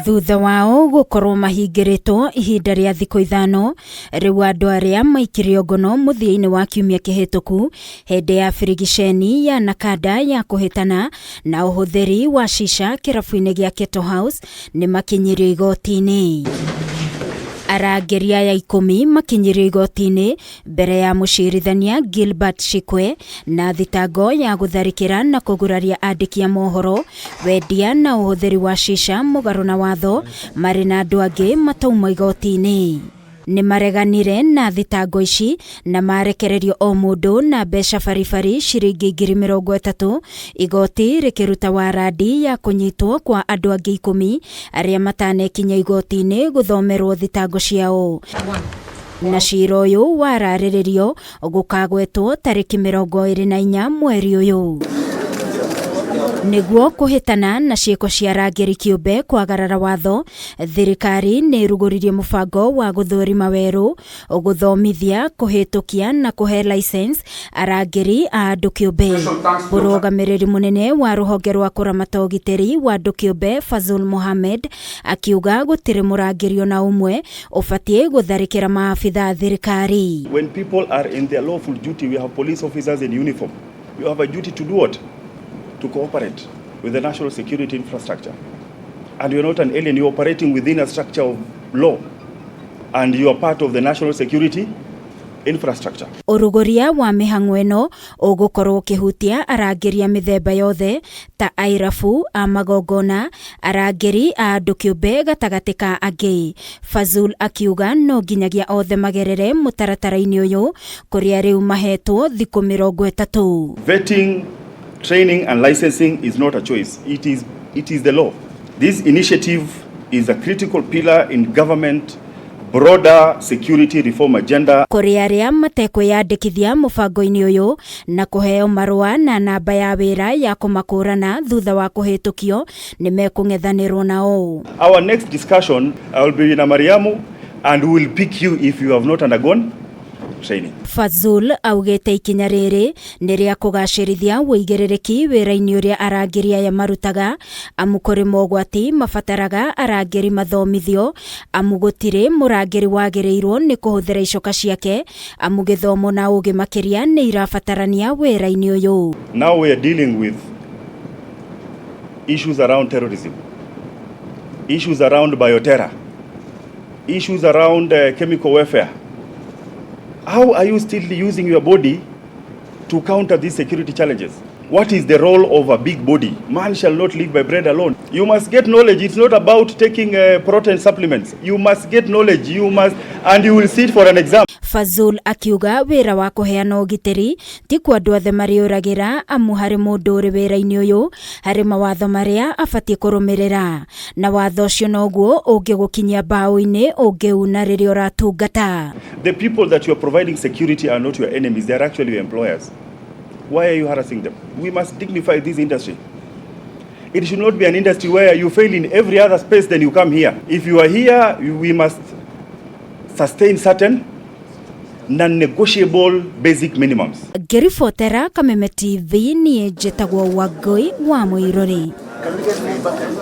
Thutha wao gũkorwo mahingĩrĩtwo ihinda rĩa thikũ 5, rĩu andũ arĩa maikirio ngono mũthia-inĩ wa kiumia kĩhĩtũku hĩndĩ ya birigiceni ya Nakada ya kũhĩtana na ũhũthĩri wa shisha kĩrabu-inĩ gĩa Keto House nĩ makinyirio igoti-inĩ. Arangĩri aya 10 makinyirio igoti-inĩ mbere ya mũcirithania Gilbert Shikwe na thitango ya gũtharĩkĩra na kũguraria andĩki a mohoro, wendia na ũhũthĩri wa shisha mũgarũ na watho marĩ na andũ angĩ matauma igoti-inĩ. Nĩ mareganire na thitango ici na marekererio o mũndũ na mbeca baribari ciringi 30,000, igoti rĩkĩruta warandi ya kũnyitwo kwa andũ angĩ 10 arĩa matanekinya igoti-inĩ gũthomerwo thitango ciao. Na cira ũyũ wararĩrĩrio gũkagwetwo tarĩki 24 mweri ũyũ. Nĩguo kũhĩtana na ciĩko cia arangĩri kĩũmbe kwagarara watho, thirikari nĩ ĩrugũririe mũbango wa gũthũrima werũ, gũthomithia, kũhĩtũkia na kũhe license arangĩri a andũ kĩũmbe. Mũrũgamĩrĩri mũnene wa rũhonge rwa kũramata ũgitĩri wa andũ kĩũmbe Fazul Mohamed akiuga gũtirĩ mũrangĩri ona ũmwe ũbatiĩ gũtharĩkĩra maabitha a thirikari. When people are in their lawful duty, we have police officers in uniform. You have a duty to do what? To cooperate with the national security infrastructure. And you're not an alien, you're operating within a structure of law. And you are part of the national security infrastructure. Ũrugũria wa mĩhang'o ĩno ũgũkorwo ũkĩhutia arangĩri a mĩthemba yothe ta airabu a magongona, arangĩri a andũ kĩũmbe gatagatĩ ka angĩ. Fazul akiuga no nginyagia othe magerere mũtaratara-inĩ ũyũ kũrĩa rĩu mahetwo thikũ 30. Vetting, training and licensing is not a choice. It is the law. This initiative is a critical pillar in government broader security reform agenda. Kũrĩ arĩa matekwĩyandĩkithia mũbango-inĩ ũyũ na kũheo marũa na namba ya wĩra ya kũmakũrana thutha wa kũhĩtũkio nĩ mekũng'ethanĩrwo nao. Our next discussion, I will be in Mariamu and we will pick you if you have not undergone training. Fazul augĩte ikinya rĩrĩ nĩ rĩa kũgacĩrithia wũigĩrĩrĩki wĩra-inĩ ũrĩa arangĩri aya marutaga, amu kũrĩ mogwati mabataraga arangĩri mathomithio, amu gũtirĩ mũrangĩri wagĩrĩirwo nĩ kũhũthĩra icoka ciake, amu gĩthomo na ũgĩ makĩria nĩ irabatarania wĩra-inĩ ũyũ. Now we are dealing with issues around terrorism, issues around bioterror, issues around chemical warfare. How are you still using your body to counter these security challenges? What is the role of a big body? Man shall not live by bread alone. You must get knowledge. It's not about taking protein supplements. You must get knowledge. You must, and you will sit for an exam. Fazul akiuga wĩra wa kũheana ũgitĩri ti kwa andũ othe marĩũragĩra, amu harĩ mũndũ ũrĩ wĩra-inĩ ũyũ harĩ mawatho marĩa abatiĩ kũrũmĩrĩra, na watho ũcio noguo ũngĩgũkinyia mbaũ-inĩ ũngĩuna rĩrĩa ũratungata. The people that you are providing security are not your enemies. They are actually your employers. Why are you harassing them? We must dignify this industry. It should not be an industry where you fail in every other space, then you come here. If you are here, we must sustain certain non-negotiable basic minimums. Ngĩribotera Kameme TV, niĩ njĩtagwo Wangũi wa Mũirũrĩ.